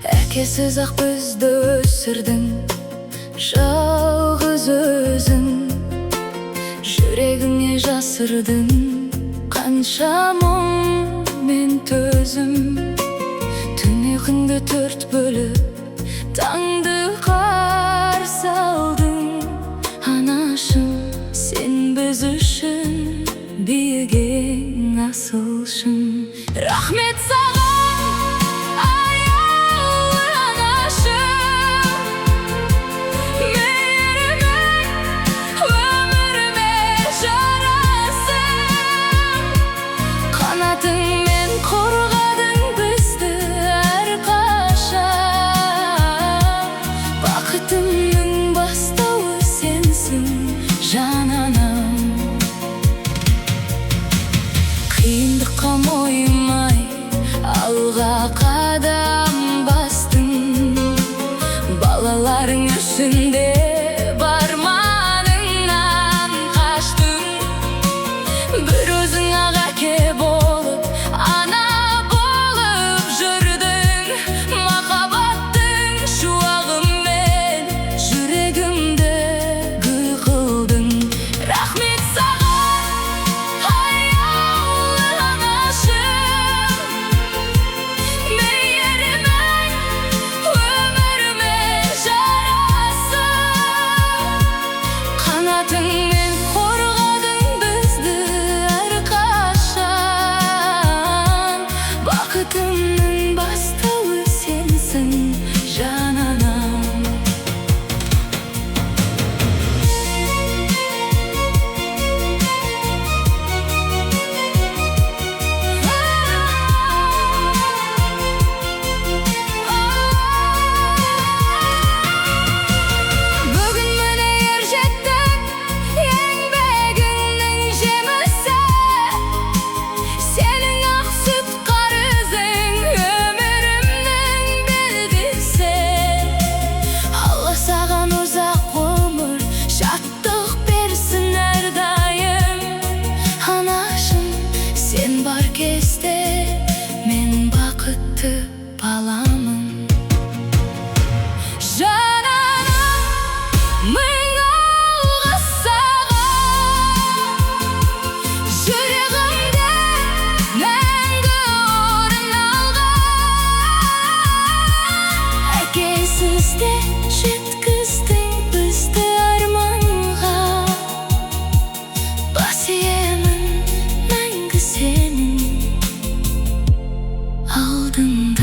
Әкесіз ақ бізді өсірдің, жалғыз өзің. Жүрегіңе жасырдың қанша мұң мен төзім. Түн ұйқыңды төрт бөліп, таңды қарсы алдың. Анашым, сен біз үшін биік ең асыл шың. Рахмет саған, аяулы анашым. Мейірімің өміріме жарасым. Қанатыңмен қорғадың бізді әрқашан. Бақытымның бастауы сенсің, жан анам. Қиындыққа мойымай, алға қадам бастың. Балаларың үшін деп арманыңнан қаштың. Бір өзің ақ әке болып, ана болып жүрдің. Махаббаттың шуағымен жүрегімді гүл қылдың. Рахмет саған, аяулы анашым. Мейірімің өміріме жарасым. Қанатыңмен қорғадың бізді әрқашан. Бақытымның бастауы сенсің, жан анам. Бүгін міне ер жеттік, еңбегіңнің жемісі. Сенің ақ сүт қарызың өмірімнің белгісі. Алла саған ұзақ ғұмыр, шаттық берсін әрдайым. Анашым, сен бар кезде мен бақытты баламын. Жан анам, мың алғыс саған. Жүрегімде мәңгі орын алған. Әкесіз де жеткіздің бізді арманға. Бас иемін мәңгі сенің алдыңда.